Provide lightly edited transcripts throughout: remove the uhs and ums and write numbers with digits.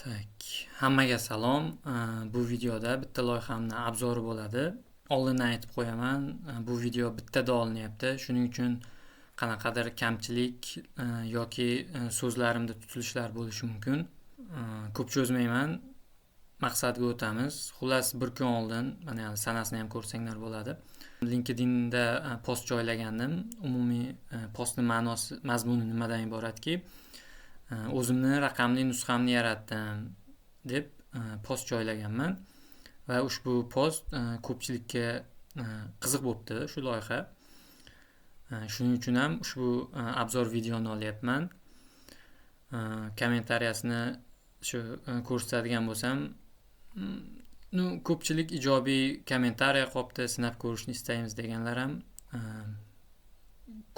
Так, hammaga salom. Bu videoda bitta loyihamni obzori bo'ladi. Oldindan aytib qo'yaman, bu video bittada olinyapti. Shuning uchun qanaqadir kamchilik yoki so'zlarimda tutilishlar bo'lishi mumkin. Ko'p cho'zmayman. Maqsadga o'tamiz. Xullas, bir kun oldin, mana sanasini ham ko'rsanglar bo'ladi. LinkedInda post joylagandim. Umumiy postning ma'nosi, mazmuni nimadan iboratki, o'zimni raqamli nusxamni yaratdim deb post joylaganman va ushbu post ko'pchilikka qiziq bo'pti shu loyiha. Shuning uchun ham ushbu obzor videoni olyapman. Kommentariyasini shu ko'rsatadigan bo'lsam, ну, ko'pchilik ijobiy kommentariya qolibdi, sinab ko'rishni istaymiz deganlar ham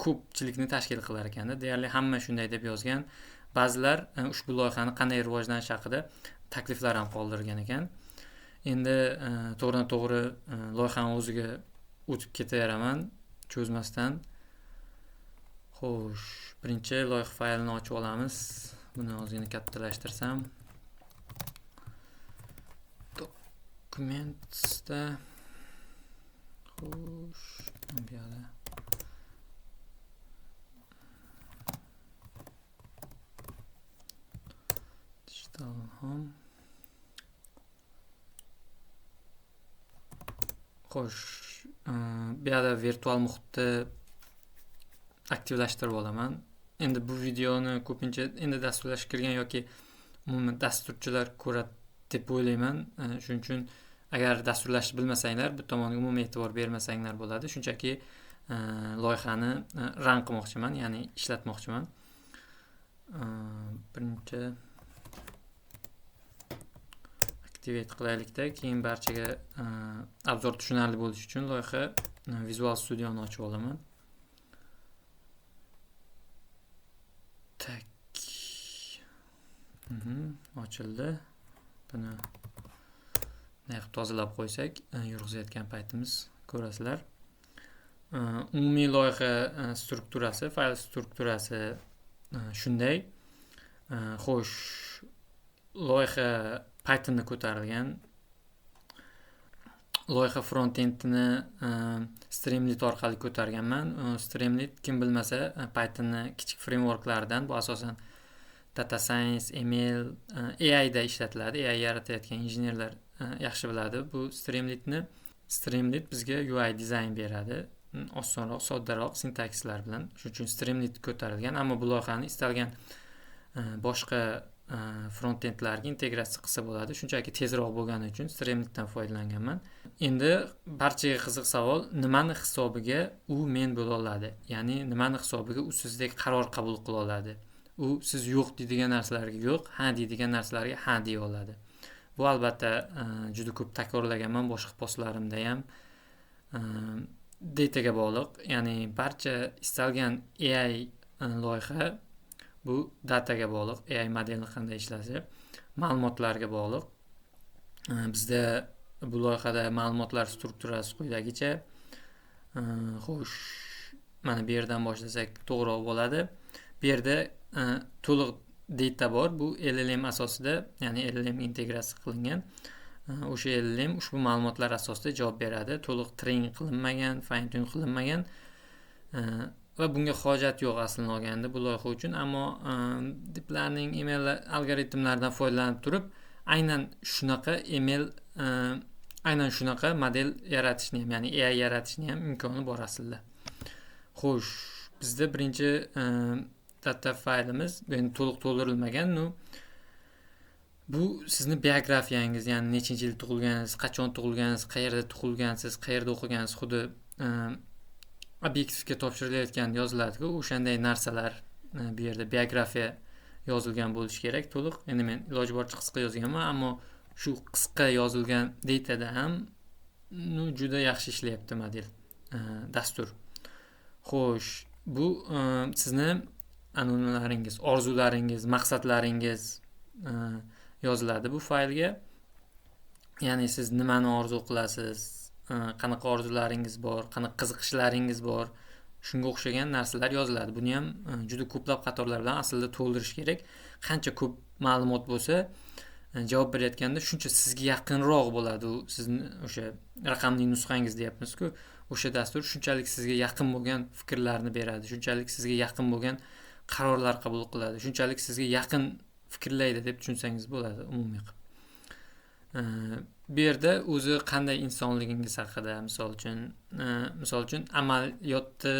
ko'pchilikni tashkil qilar ekanda. Deyarli hamma shunday deb yozgan. Ba'zilar ushbu loyihani qanday rivojlanish haqida takliflar ham qoldirgan ekan. Endi to'g'ridan to'g'ri loyihani o'ziga o'tib ketaveraman, cho'zmasdan. Xo'sh, birinchi loyiha faylini ochib olamiz. Buni ozgina kattalashtirsam. Dokumentsda xo'sh, bu yerda Digital Home. Xo'sh, bu yerda virtual muhitni aktivlashtirib olaman. Endi bu videoni ko'pincha endi dasturlashga kirgan yoki umuman dasturchilar ko'radi deb o'ylayman. Shuning uchun agar dasturlashni bilmasanglar, bu tomonga umuman e'tibor bermasanglar bo'ladi. Shunchaki loyihani run qilmoqchiman, ya'ni ishlatmoqchiman. Birinchi activate qilaylikda, keyin barchaga obzor tushunarli bo'lishi uchun loyiha Visual Studio'ni ochib olaman. Tak. Ochildi. Buni bunday qilib tozalab qo'ysak, yurg'izayotgan paytimiz ko'rasizlar. Umumiy loyiha strukturasi, fayl strukturasi shunday. Xo'sh, loyiha Pythonda ko'tarilgan. Loyiha frontendini Streamlit orqali ko'targanman. Streamlit kim bilmasa, Pythonni kichik frameworklaridan, bu asosan data science, ML, AI da ishlatiladi. AI yaratayotgan injenerlar yaxshi biladi bu Streamlitni. Streamlit bizga UI dizayn beradi. Osonroq, soddaroq sintakslar bilan. Shuning uchun Streamlit ko'tarilgan, ammo bu loyihani istalgan boshqa frontendlarga integratsiya qilsa bo'ladi. Shunchaki tezroq bo'lgani uchun Streamlitdan foydalanganman. Endi barchaga qiziq savol, nimani hisobiga u men bo'la oladi? Ya'ni nimani hisobiga u sizdek qaror qabul qila oladi? U siz yo'q deydigan narsalarga yo'q, ha deydigan narsalarga ha deya oladi. Bu albatta juda ko'p takrorlaganman boshqa postlarimda ham. Dataga bog'liq, ya'ni barcha istalgan AI loyiha bu dataga bog'liq, AI modelni qanday ishlashi, ma'lumotlarga bog'liq. Bizda bu loyihada ma'lumotlar strukturasi quyidagicha. Xo'sh, mana bu yerdan boshlasak to'g'riroq bo'ladi. Bu yerda to'liq data bor, bu LLM asosida, ya'ni LLM integratsiya qilingan. O'sha LLM ushbu ma'lumotlar asosida javob beradi. To'liq train qilinmagan, fine tune qilinmagan. Va bunga hojat yo'q aslini olganda bu loyiha uchun, ammo deep learning, ML algoritmlaridan foydalanib turib, aynan shunaqa ML, aynan shunaqa model yaratishni ham, ya'ni AI yaratishni ham imkoni bor aslida. Xo'sh, bizda birinchi data faylimiz endi to'liq to'ldirilmagan. Bu sizni biografiyangiz, ya'ni nechinchi yil tug'ilganingiz, qachon tug'ilgansiz, qayerda tug'ilgansiz, qayerda o'qigansiz, xuddi obyektivga topshirilayotgan yoziladi-ku, o'shanday narsalar bu yerda biografiya yozilgan bo'lishi kerak to'liq. Endi men iloji boricha qisqa yozganman, ammo shu qisqa yozilgan datada ham juda yaxshi ishlayapti model, dastur. Xo'sh, bu sizni anonlaringiz, orzularingiz, maqsadlaringiz yoziladi bu faylga. Ya'ni siz nimani orzu qilasiz, qanaqa orzularingiz bor, qanaqa qiziqishlaringiz bor, shunga o'xshagan narsalar yoziladi. Buni ham juda ko'plab qatorlar bilan aslida to'ldirish kerak. Qancha ko'p ma'lumot bo'lsa, javob berayotganda shuncha sizga yaqinroq bo'ladi. U sizni o'sha raqamli nusxangiz deyapmiz-ku, o'sha dastur shunchalik sizga yaqin bo'lgan fikrlarni beradi, shunchalik sizga yaqin bo'lgan qarorlar qabul qiladi, shunchalik sizga yaqin fikrlaydi deb tushunsangiz bo'ladi umumiy qilib. Bu yerda o'zi qanday insonligingiz haqida, misol uchun amaliyotni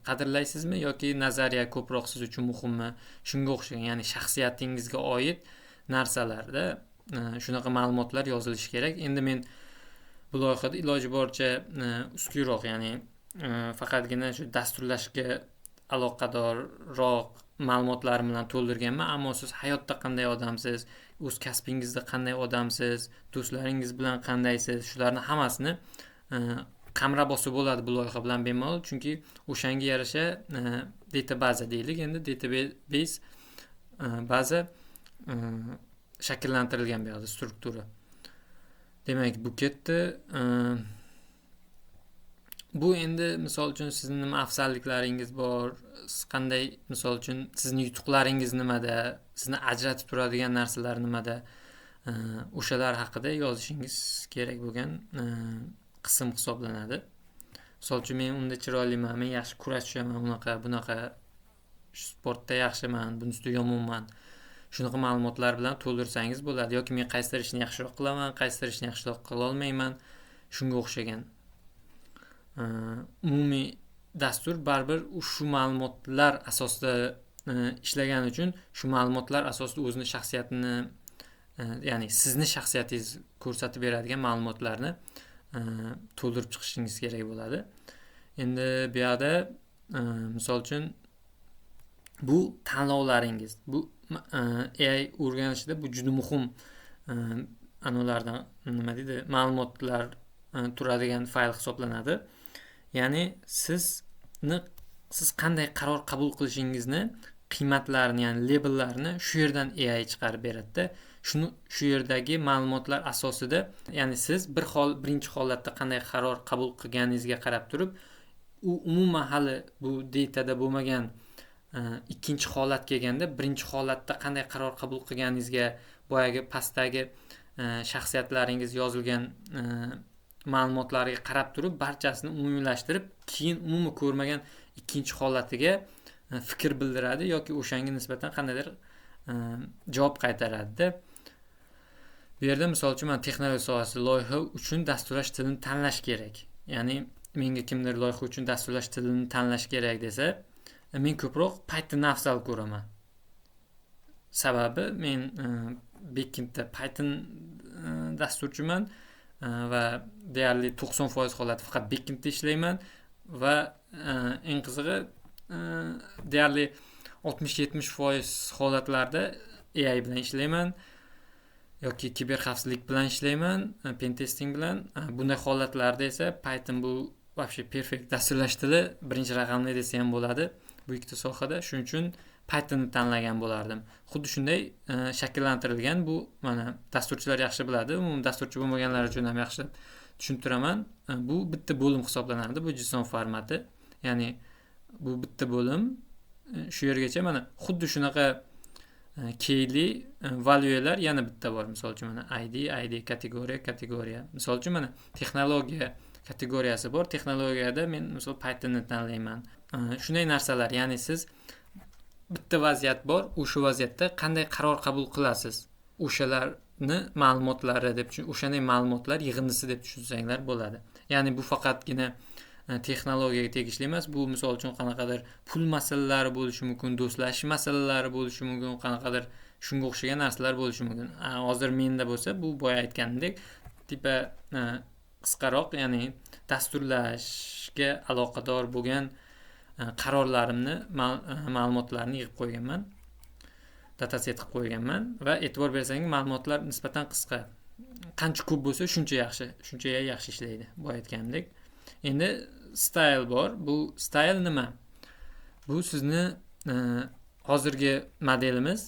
qadrlaysizmi yoki nazariya ko'proq siz uchun muhimmi, shunga o'xshagan, ya'ni shaxsiyatingizga oid narsalarda shunaqa ma'lumotlar yozilishi kerak. Endi men bu loyihada iloji boricha узкий roq, ya'ni faqatgina shu dasturlashga aloqadorroq ma'lumotlarim bilan to'ldirganman. Ammo siz hayotda qanday odamsiz, o'z kasbingizda qanday odamsiz, do'stlaringiz bilan qandaysiz, shularni hammasini qamrab olsa bo'ladi bu loyiha bilan bemalol, chunki o'shanga yarasha data baza deylik, endi database baza shakllantirilgan bu yoqda struktura. Demak, bu ketdi. Bu endi, misol uchun, sizni nima afzalliklaringiz bor, siz qanday, misol uchun, sizni yutuqlaringiz nimada, sizni ajratib turadigan narsalar nimada, o'shalar haqida yozishingiz kerak bo'lgan qism hisoblanadi. Misol uchun, men unda chiroyliman, men yaxshi kurash tushaman, unaqa bunaqa sportda yaxshiman, bunisida yomonman, shunaqa ma'lumotlar bilan to'ldirsangiz bo'ladi. Yoki men qaysidir ishni yaxshiroq qilaman, qaysidir ishni yaxshiroq qilolmayman, shunga o'xshagan. Umumiy dastur baribir shu ma'lumotlar asosida ishlagani uchun shu ma'lumotlar asosida o'zini shaxsiyatini, ya'ni sizni shaxsiyatingizni ko'rsatib beradigan ma'lumotlarni to'ldirib chiqishingiz kerak bo'ladi. Endi bu yoqda, misol uchun, bu tanlovlaringiz. Bu AI o'rganishida bu juda muhim anavilardan, nima deydi, ma'lumotlar turadigan fayl hisoblanadi. Ya'ni siz qanday qaror qabul qilishingizni qiymatlarini, ya'ni labellarni shu yerdan AI chiqarib beradida. Shuni shu yerdagi ma'lumotlar asosida, ya'ni siz bir hol birinchi holatda qanday qaror qabul qilganingizga qarab turib, u umuman hali bu datada bo'lmagan ikkinchi holat kelganda, birinchi holatda qanday qaror qabul qilganingizga, boyagi pastdagi shaxsiyatlaringiz yozilgan ma'lumotlarga qarab turib, barchasini umumiylashtirib, keyin umuman ko'rmagan ikkinchi holatiga fikr bildiradi yoki o'shanga nisbatan qandaydir javob qaytaradida. Bu yerda, misol uchun, man texnologiya sohasi loyiha uchun dasturlash tilini tanlash kerak. Ya'ni menga kimdir loyiha uchun dasturlash tilini tanlash kerak desa, men ko'proq Pythonni afzal ko'raman. Sababi, men backendda Python dasturchiman va deyarli 90% holat faqat backendda ishlayman va eng qizig'i, deyarli 60-70% holatlarda AI bilan ishlayman yoki kiber xavfsizlik bilan ishlayman, pentesting bilan. Bunday holatlarda esa Python bu вообще perfect dasturlash tili, birinchi raqamli desa ham bo'ladi bu ikkita sohada. Shuning uchun Pythonni tanlagan bo'lardim. Xuddi shunday shakllantirilgan bu. Mana, dasturchilar yaxshi biladi, umuman dasturchi bo'lmaganlar uchun ham yaxshilab tushuntiraman. Bu bitta bo'lim hisoblanadi, bu JSON formati, ya'ni bu bitta bo'lim. Shu yergacha mana xuddi shunaqa keyli valuelar yana bitta bor. Misol uchun, mana id, id, kategoriya, kategoriya. Misol uchun, mana texnologiya kategoriyasi bor. Texnologiyada men, misol, Pythonni tanlayman. Shunday narsalar, ya'ni siz bitta vaziyat bor, o'sha vaziyatda qanday qaror qabul qilasiz, o'shalarni ma'lumotlari deb, o'shanday ma'lumotlar yig'indisi deb tushunsanglar bo'ladi. Ya'ni bu faqatgina texnologiyaga tegishli emas. Bu, misol uchun, qanaqadir pul masalalari bo'lishi mumkin, do'stlashish masalalari bo'lishi mumkin, qanaqadir shunga o'xshagan narsalar bo'lishi mumkin. Hozir menda bo'lsa, bu boya aytganimdek, типа qisqaroq, ya'ni dasturlashga aloqador bo'lgan qarorlarimni ma'lumotlarini yig'ib qo'yganman, dataset qilib qo'yganman. Va e'tibor bersangiz, ma'lumotlar nisbatan qisqa. Qancha ko'p bo'lsa, shuncha yaxshi, shuncha yaxshi ishlaydi, boya aytganimdek. Endi style bor. Bu style nima? Bu sizni hozirgi modelimiz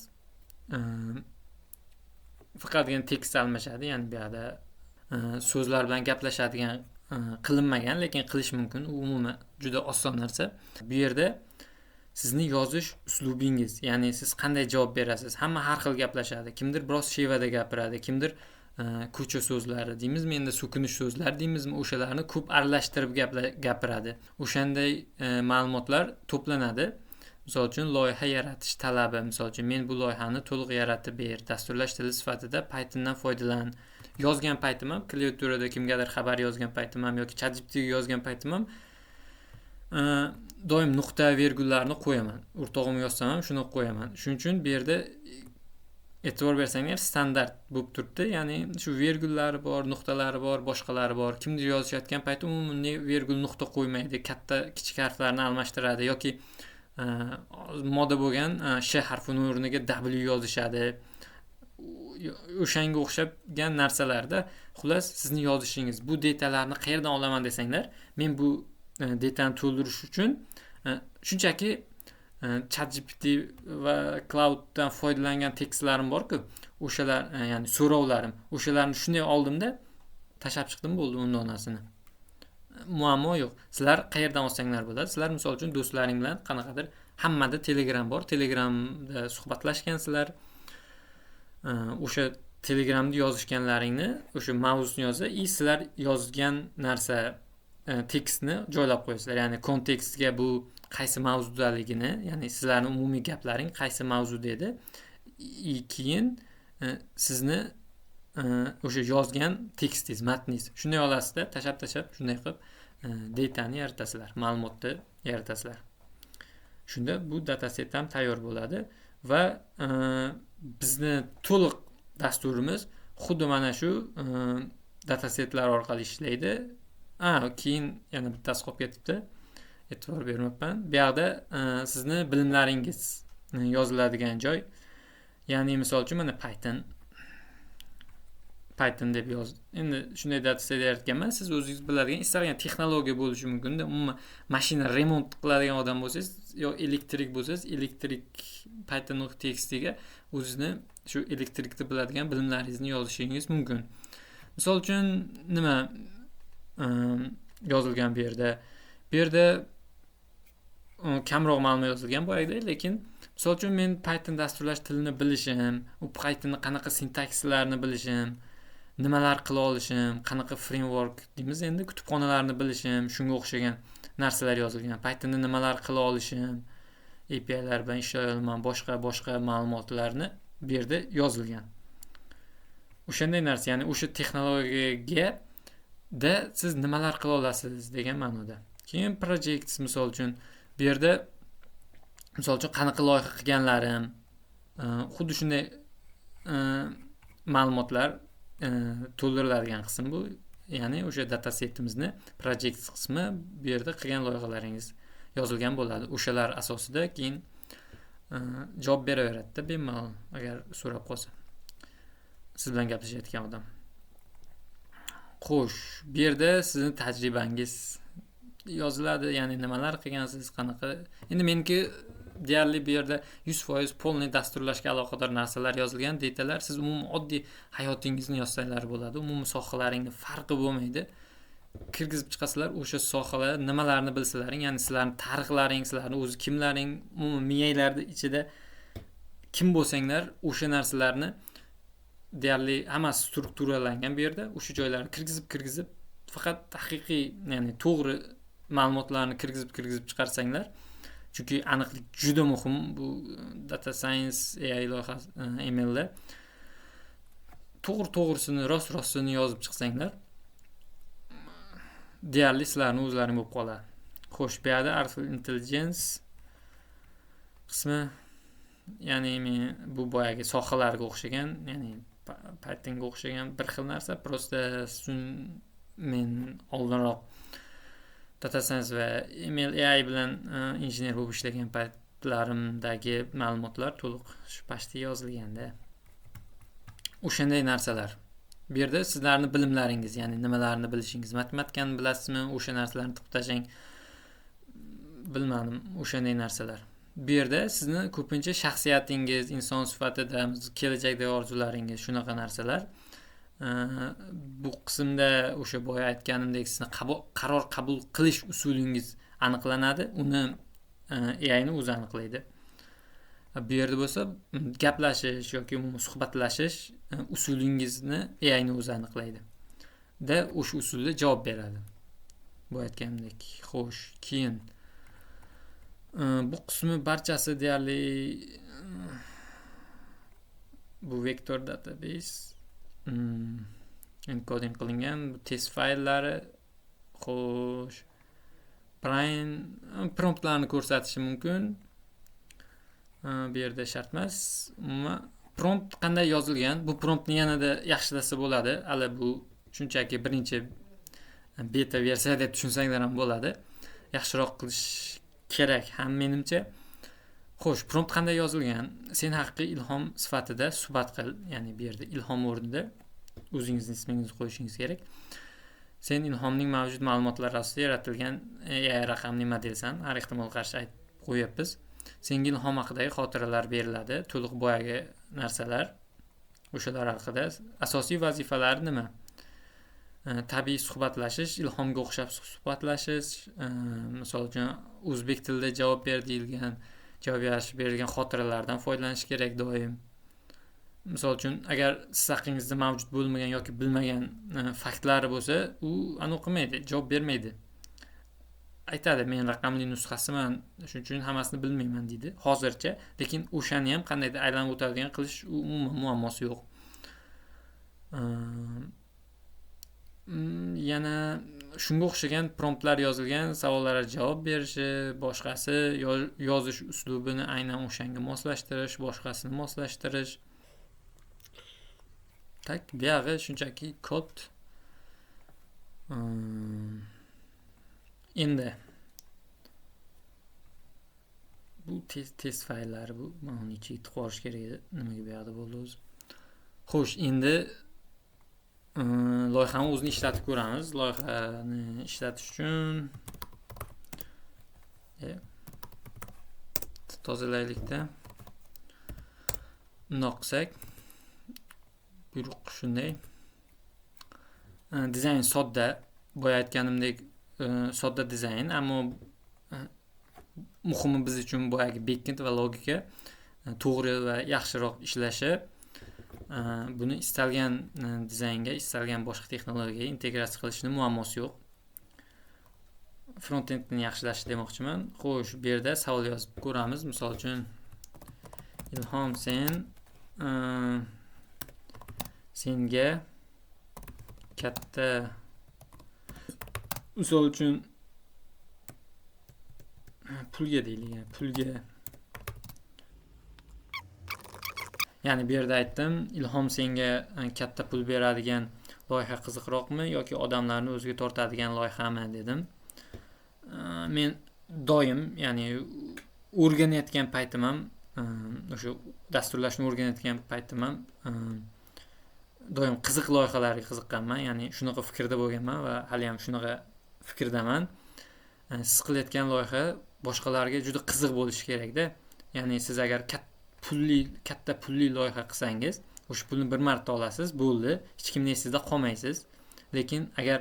faqatgina tekst almashadi, ya'ni bu yoqda so'zlar bilan gaplashadigan qilinmagan, lekin qilish mumkin. U umuman juda oson narsa. Bu yerda Sizni yozish uslubingiz, ya'ni siz qanday javob berasiz. Hamma har xil gaplashadi. Kimdir biroz shevada gapiradi, kimdir ko'cha so'zlari deymizmi, endi so'kinish so'zlar deymizmi, o'shalarni ko'p aralashtirib gapiradi. O'shanday ma'lumotlar to'planadi. Misol uchun, loyiha yaratish talabi, misol uchun, men bu loyihani to'liq yaratib ber, dasturlash tili sifatida Pythondan foydalan. Yozgan paytim ham, klaviaturada kimgadir xabar yozgan paytim ham yoki ChatGPTga yozgan paytim ham doim nuqta, vergullarni qo'yaman. O'rtog'imga yozsam ham shuni qo'yaman. Shuning uchun bu yerda e'tibor bersanglar, standart bo'lib turibdi. Ya'ni shu vergullari bor, nuqtalari bor, boshqalari bor. Kimdir yozishayotgan payti umuman vergul, nuqta qo'ymaydi, katta, kichik harflarni almashtiradi yoki moda bo'lgan sh harfini o'rniga w yozishadi. O'shanga o'xshagan narsalarda. Xullas, sizni yozishingiz. Bu datalarni qayerdan olaman desanglar, men bu datani to'ldirish uchun shunchaki ChatGPT va Claudedan foydalangan tekstlarim borku, o'shalar, ya'ni so'rovlarim, o'shalarni shunday oldimda tashlab chiqdim, bo'ldi. Undonasini muammo yo'q. Sizlar qayerdan olsanglar bo'ladi. Sizlar, misol uchun, do'stlaring bilan qanaqadir, hammada Telegram bor, Telegramda suhbatlashgansizlar. O'sha Telegramda yozishganlaringni, o'sha mavzusini yozsa и sizlar yozgan narsa, tekstni joylab qo'yasizlar. Ya'ni kontekstga bu qaysi mavzudaligini, ya'ni sizlarni umumiy gaplaring qaysi mavzuda edi и keyin sizni o'sha yozgan tekstingiz, matningiz. Shunday olasizda, tashlab tashlab, shunday qilib datani yaratasizlar, ma'lumotni yaratasizlar. Shunda bu dataset ham tayyor bo'ladi va bizni to'liq dasturimiz xuddi mana shu datasetlar orqali ishlaydi. A, keyin yana bittasi qolib ketibdi, e'tibor bermabman. Bu yoqda sizni bilimlaringiz yoziladigan joy. Ya'ni, misol uchun, mana Python deb yoz. Endi shunday dataset yaratganman. Siz o'zingiz biladigan istalgan texnologiya bo'lishi mumkinda. Umuman mashina remont qiladigan odam bo'lsangiz yo elektrik bo'lsangiz, elektrik Python tekstiga o'zizni shu elektrikni biladigan bilimlaringizni yozishingiz mumkin. Misol uchun, nima yozilgan bu yerda? Bu yerda kamroq ma'lumot yozilgan boyagidek, lekin misol uchun, men Python dasturlash tilini bilishim, u Pythonni qanaqa sintakslarni bilishim, nimalar qila olishim, qanaqa framework deymiz endi, kutubxonalarni bilishim, shunga o'xshagan narsalar yozilgan. Pythonda nimalar qila olishim, APIlar bilan ishlay olaman, boshqa boshqa ma'lumotlarni bu yerda yozilgan. O'shanday narsa, ya'ni o'sha texnologiyaga da siz nimalar qila olasiz degan ma'noda. Keyin projects, misol uchun, bu yerda, misol uchun, qanaqa loyiha qilganlarim, xuddi shunday ma'lumotlar to'ldiriladigan qism bu. Ya'ni o'sha datasetimizni projects qismi, bu yerda qilgan loyihalaringiz yozilgan bo'ladi. O'shalar asosida keyin javob beraveradida bemalol, agar so'rab qolsa siz bilan gaplashayotgan odam. Xo'sh, bu yerda sizni tajribangiz yoziladi, ya'ni nimalar qilgansiz, qanaqa. Endi meniki deyarli bu yerda 100% полный dasturlashga aloqador narsalar yozilgan, datalar. Siz umuman oddiy hayotingizni yozsanglar bo'ladi, umuman sohalaringni farqi bo'lmaydi. Kirgizib chiqasizlar o'sha sohalar nimalarni bilsalaring, ya'ni sizlarni tarixlaring, sizlarni o'zi kimlaring, umuman miyanglarni ichida kim bo'lsanglar, o'sha narsalarni deyarli hammasi strukturalangan bu yerda. O'sha joylarni kirgizib kirgizib, faqat haqiqiy, ya'ni to'g'ri ma'lumotlarni kirgizib kirgizib chiqarsanglar, chunki aniqlik juda muhim bu data science, AI loyihasi, MLda to'g'ri to'g'risini, rost rostini yozib chiqsanglar, deyarli sizlarni o'zlaring bo'lib qoladi. Xo'sh, bu yoqda artificial intelligence qismi, ya'ni men bu boyagi sohalarga o'xshagan, ya'ni Pythonga o'xshagan bir xil narsa. Просто men oldinroq data science va ML, AI bilan injener bo'lib ishlagan paytlarimdagi ma'lumotlar to'liq shu pastda yozilganda. O'shanday narsalar. Bu yerda sizlarni bilimlaringiz, ya'ni nimalarni bilishingiz, matematikani bilasizmi, o'sha narsalarni tiqib tashlang, bilmadim, o'shanday narsalar. Bu yerda sizni ko'pincha shaxsiyatingiz, inson sifatida kelajakdagi orzularingiz, shunaqa narsalar. Bu qismda o'sha boya aytganimdek, sizni qaror qabul qilish usulingiz aniqlanadi. Uni AIni o'zi aniqlaydi. Bu yerda bo'lsa gaplashish yoki umuman suhbatlashish usulingizni AIni o'zi aniqlaydi. Da o'sha usulda javob beradi. Bu aytganimdek. Xo'sh, keyin bu qismi barchasi deyarli bu vektor database encoding qilingan, bu test fayllari. Xo'sh, brain promptlarni ko'rsatishi mumkin. Bu yerda shart emas. Umuman prompt qanday yozilgan, bu promptni yanada yaxshilasa bo'ladi. Hali bu shunchaki birinchi beta versiya deb tushunsanglar ham bo'ladi. Yaxshiroq qilish kerak ham menimcha. Xo'sh, prompt qanday yozilgan? Sen haqiqiy ilhom sifatida suhbat qil, ya'ni bu yerda ilhom o'rnida o'zingizni ismingizni qo'yishingiz kerak. Sen ilhomning mavjud ma'lumotlar asosida yaratilgan AI raqamli modelsan. Har ehtimol qarshi aytib qo'yapmiz. Senga ilhom haqidagi xotiralar beriladi, to'liq boyagi narsalar, o'shalar haqida. Asosiy vazifalari nima? Tabiiy suhbatlashish, ilhomga o'xshab suhbatlashish, misol uchun o'zbek tilida javob ber deyilgan, javob berilgan xotiralardan foydalanish kerak doim. Misol uchun agar siz haqingizda mavjud bo'lmagan yoki bilmagan faktlari bo'lsa, u aniq qilmaydi, javob bermaydi. Aytadi, men raqamli nusxasiman, shuning uchun hammasini bilmayman deydi hozircha, lekin o'shani ham qandaydir aylanib o'tadigan qilish umuman muammosi yo'q. Yana shunga o'xshagan promptlar yozilgan, savollarga javob berishi, boshqasi yozish uslubini aynan o'shanga moslashtirish, boshqasini moslashtirish. Tak, buyog'i shunchaki kod. Endi bu test fayllari, bu mana uni ichiga tiqib yuborish kerak edi. Nimaga bu yoqda bo'ldi o'zi? Xo'sh, endi loyihani o'zini ishlatib ko'ramiz. Loyihani ishlatish uchun tozalaylikda. Bundoq qilsak, buyruq shunday. Dizayn sodda, boya aytganimdek sodda dizayn, ammo muhimi biz uchun boyagi backend va logika to'g'ri va yaxshiroq ishlashi. Buni istalgan dizaynga, istalgan boshqa texnologiyaga integratsiya qilishning muammosi yo'q. Frontendni yaxshilash demoqchiman. Xo'sh, bu yerda savol yozib ko'ramiz. Misol uchun Ilhom, sen senga katta, misol uchun pulga deylik, pulga. Ya'ni bu yerda aytdim, Ilhom senga katta pul beradigan loyiha qiziqroqmi yoki odamlarni o'ziga tortadigan loyihami dedim. Men doim, ya'ni o'rganayotgan paytim ham, o'sha dasturlashni o'rganayotgan paytim ham doim qiziq loyihalarga qiziqqanman, ya'ni shunaqa fikrda bo'lganman va hali ham shunaqa fikrdaman. Siz qilayotgan loyiha boshqalarga juda qiziq bo'lishi kerakda. Ya'ni siz agar katta pulli loyiha qilsangiz, o'sha pulni bir marta olasiz, bo'ldi, hech kimning esida qolmaysiz. Lekin agar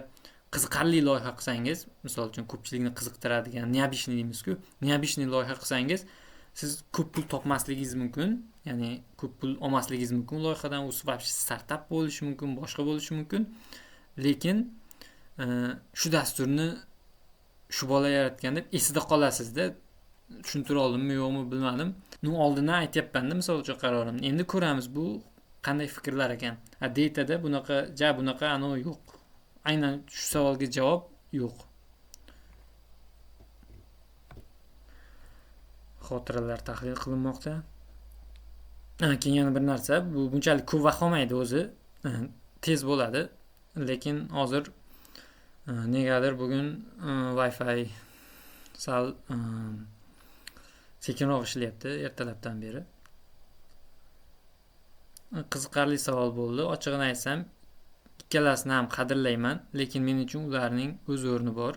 qiziqarli loyiha qilsangiz, misol uchun ko'pchilikni qiziqtiradigan, необычный deymiz-ku, необычный loyiha qilsangiz, siz ko'p pul topmasligingiz mumkin, ya'ni ko'p pul olmasligingiz mumkin loyihadan, u вообще startap bo'lishi mumkin, boshqa bo'lishi mumkin. Lekin shu dasturni shu bola yaratgan deb esida qolasizda. Tushuntira oldimmi yo'qmi bilmadim. Nu oldindan aytyapman-da, misol uchun qarorimni. Endi ko'ramiz bu qanday fikrlar ekan. Datada bunaqa, ja bunaqa anu yo'q. Aynan shu savolga javob yo'q. Xotiralar tahlil qilinmoqda. Keyin yana bir narsa, bu bunchalik ko'p vaqt olmaydi o'zi, tez bo'ladi. Lekin hozir negadir bugun Wi-Fi sal sekinroq ishlayapti ertalabdan beri. Qiziqarli savol bo'ldi. Ochig'ini aytsam, ikkalasini ham qadrlayman, lekin men uchun ularning o'z o'rni bor.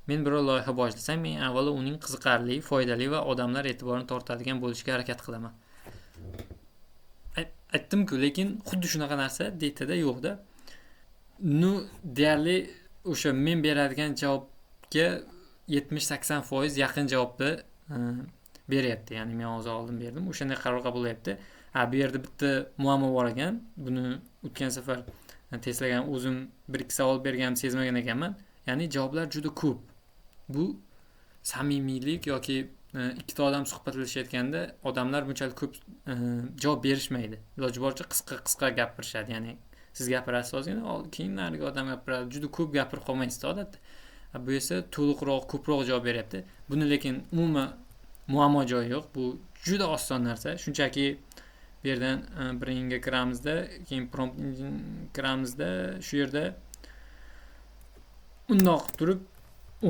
Men biror loyiha boshlasam, men avvalo uning qiziqarli, foydali va odamlar e'tiborini tortadigan bo'lishiga harakat qilaman. Aytdim-ku, lekin xuddi shunaqa narsa datada yo'q-da. Nu deyarli o'sha men beradigan javobga 70-80% yaqin javobni beryapti. Ya'ni men hozir oldin berdim, o'shanday qaror qabullayapti. Ha, bu yerda bitta muammo bor ekan. Buni o'tgan safar testlagan o'zim 1-2 savol berganimni sezmagan ekanman. Ya'ni javoblar juda ko'p. Bu samimiylik yoki ikkita odam suhbatlashayotganda odamlar bunchalik ko'p javob berishmaydi. Iloji boricha qisqa-qisqa gapirishadi. Ya'ni siz gapirasiz ozgina, keyin narigi odam gapiradi. Juda ko'p gapirib qolmaysiz odatda. Bu esa to'liqroq, ko'proq javob beryapti. Buni lekin umuman muammo joyi yo'q. Bu juda oson narsa. Shunchaki bu yerdan Brainga kiramizda, keyin prompt engine kiramizda, shu yerda undoq qilib turib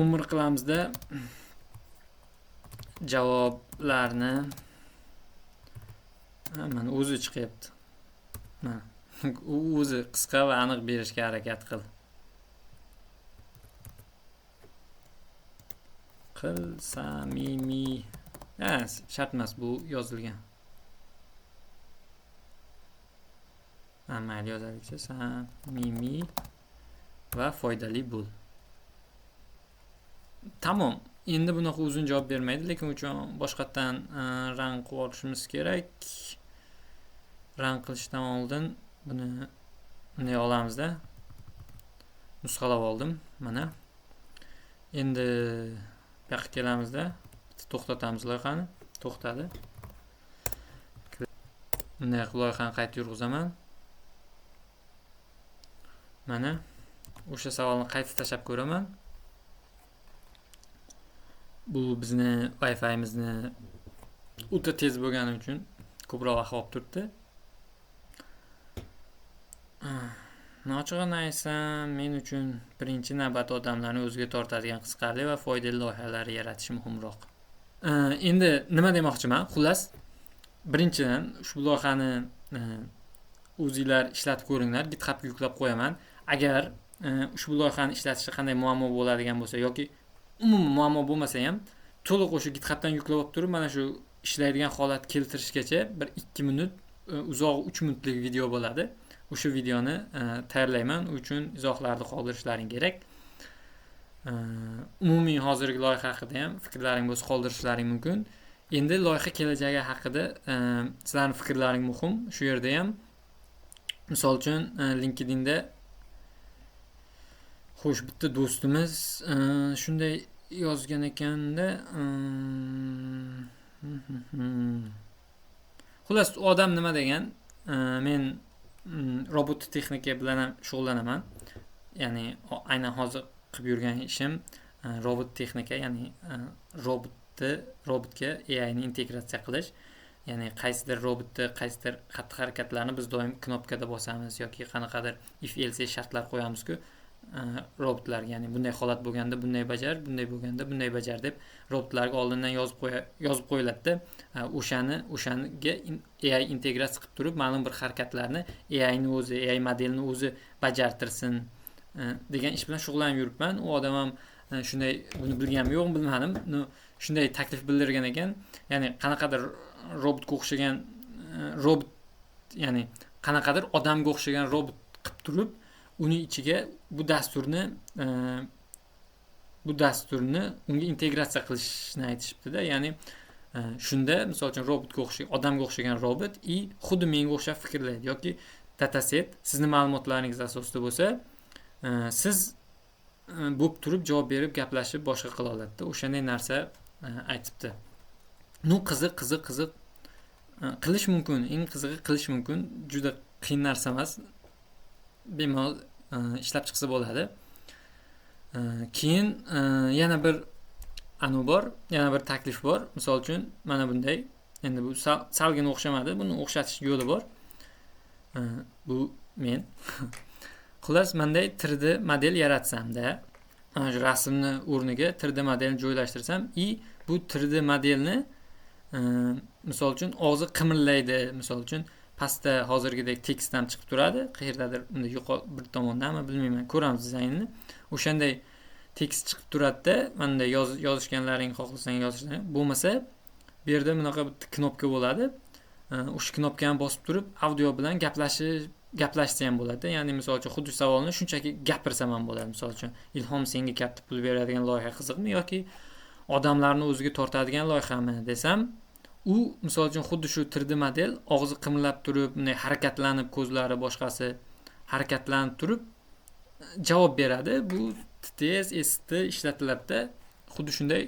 umr qilamizda javoblarni mana o'zi chiqyapti. Mana u o'zi qisqa va aniq berishga harakat qil. Qil samimiy. Ha, shart emas bu yozilgan. Ha, mayli yozaylikchi. Samimiy va foydali bo'l. Tamom. Endi bunaqa uzun javob bermaydi, lekin uchun boshqatdan rang qilib olishimiz kerak. Rang qilishdan oldin buni bunday olamizda. Nusxalab oldim mana. Endi bu yoqqa kelamizda, bitta to'xtatamiz loyihani. To'xtadi. Bunday qilib loyihani qayta yurg'izaman. Mana o'sha savolni qayta tashlab ko'raman. Bu bizni Wi-Fi'mizni o'ta tez bo'lgani uchun ko'proq vaqt olib turibdi. Ochig'ini aytsam, men uchun birinchi navbatda odamlarni o'ziga tortadigan qiziqarli va foydali loyihalar yaratish muhimroq. Endi nima demoqchiman? Xullas, birinchidan ushbu loyihani o'zinglar ishlatib ko'ringlar, GitHubga yuklab qo'yaman. Agar ushbu loyihani ishlatishda qanday muammo bo'ladigan bo'lsa yoki umuman muammo bo'lmasa ham, to'liq o'sha GitHubdan yuklab olib turib, mana shu ishlaydigan holat keltirishgacha 1-2 minut, uzoq 3 minutlik video bo'ladi. O'sha videoni tayyorlayman. U uchun izohlarni qoldirishlaring kerak. Umumiy hozirgi loyiha haqida ham fikrlaring bo'lsa qoldirishlaring mumkin. Endi loyiha kelajagi haqida sizlarning fikrlaring muhim. Shu yerda ham misol uchun LinkedInda xo'sh bitta do'stimiz shunday yozgan ekanda, xullas u odam nima degan? Men robot texnika bilan ham shug'ullanaman. Ya'ni aynan hozir qilib yurgan ishim robot texnika, ya'ni robotga AI ni integratsiya qilish. Ya'ni qaysidir robotni qaysidir xatti-harakatlarni biz doim knopkada bosamiz yoki qanaqadir if else shartlar qo'yamiz-ku robotlarga, ya'ni bunday holat bo'lganda bunday bajar, bunday bo'lganda bunday bajar deb robotlarga oldindan yozib qo'yiladi-da. O'shaniga AI integratsiya qilib turib, ma'lum bir harakatlarni AI ni o'zi, AI modelini o'zi bajartirsin degan ish bilan shug'ullanib yuribman. U odam ham shunday, buni bilganmi yo'qmi bilmadim, shunday taklif bildirgan ekan. Ya'ni qanaqadir robotga o'xshagan robot, ya'ni qanaqadir odamga o'xshagan robot qilib turib, uni ichiga bu dasturni unga integratsiya qilishni aytishibdi-da. Ya'ni shunda misol uchun robotga o'xshagan, odamga o'xshagan robot i xuddi menga o'xshab fikrlaydi yoki dataset sizni ma'lumotlaringiz asosida bo'lsa, siz bo'lib turib javob berib gaplashib boshqa qila oladi-da. O'shanday narsa aytibdi. Nu qiziq. Qilish mumkin, eng qizig'i qilish mumkin. Juda qiyin narsa emas. Bemalol ishlab chiqsa bo'ladi. Keyin yana bir anu bor, yana bir taklif bor. Misol uchun mana bunday. Endi bu salgina o'xshamadi. Buni o'xshatish yo'li bor. Bu men. Xullas, bunday 3D model yaratsamda, ana shu rasmni o'rniga 3D modelni joylashtirsam, bu 3D modelni misol uchun og'zi qimirlaydi, misol uchun pastda hozirgidek tekst ham chiqib turadi, qayerdadir unda yuqori bir tomondami bilmayman, ko'ramiz dizaynni. O'shanday tekst chiqib turadi-da, mana yozishganlaring xohlasang yozishni, bo'lmasa bu yerda bunaqa bitta knopka bo'ladi. O'sha knopkani bosib turib audio bilan gaplashsa ham bo'ladi. Ya'ni misol uchun xuddi savolni shunchaki gapirsam ham bo'ladi. Misol uchun Ilhom, senga katta pul beradigan loyiha qiziqmi yoki Odamlarni o'ziga tortadigan loyihami desam, u misol uchun xuddi shu 3D model og'zi qimillab turib, bunday harakatlanib, ko'zlari boshqasi harakatlanib turib javob beradi. Bu TTS, ST ishlatiladida, xuddi shunday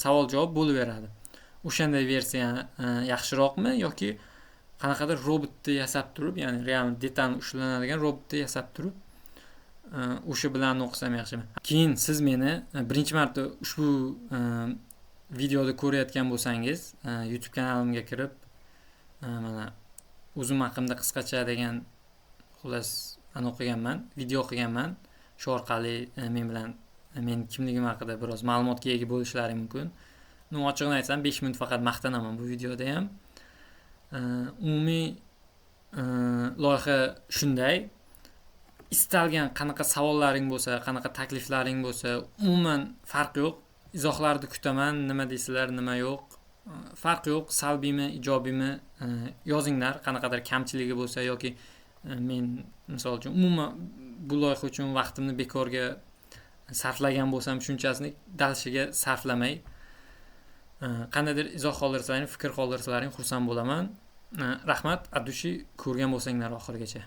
savol javob bo'laveradi. O'shanday versiya yaxshiroqmi yoki qanaqadir robotni yasab turib, ya'ni real detal ushlanadigan robotni yasab turib, o'sha bilan o'qisam yaxshimi? Keyin siz meni birinchi marta ushbu videoda ko'rayotgan bo'lsangiz, YouTube kanalimga kirib, mana o'zim haqimda qisqacha degan, xullas, anaqa qilganman, video qilganman. Shu orqali men bilan men kimligim haqida biroz ma'lumotga ega bo'lishlari mumkin. Ну, ochig'ini aytsam, 5 minut faqat maqtanaman bu videoda ham. Umumiy loyiha shunday. Istalgan qanaqa savollaring bo'lsa, qanaqa takliflaring bo'lsa, umuman farqi yo'q. Izohlarni kutaman, nima deysizlar, nima yo'q. Farqi yo'q, salbiymi, ijobiymi, yozinglar, qanaqadir kamchiligi bo'lsa yoki men misol uchun umuman bu loyiha uchun vaqtimni bekorga sarflagan bo'lsam, shunchasini дальше ga sarflamay, qandaydir izoh qoldirsalaring, fikr qoldirsalaring xursand bo'laman. Rahmat, от души ko'rgan bo'lsanglar oxirigacha.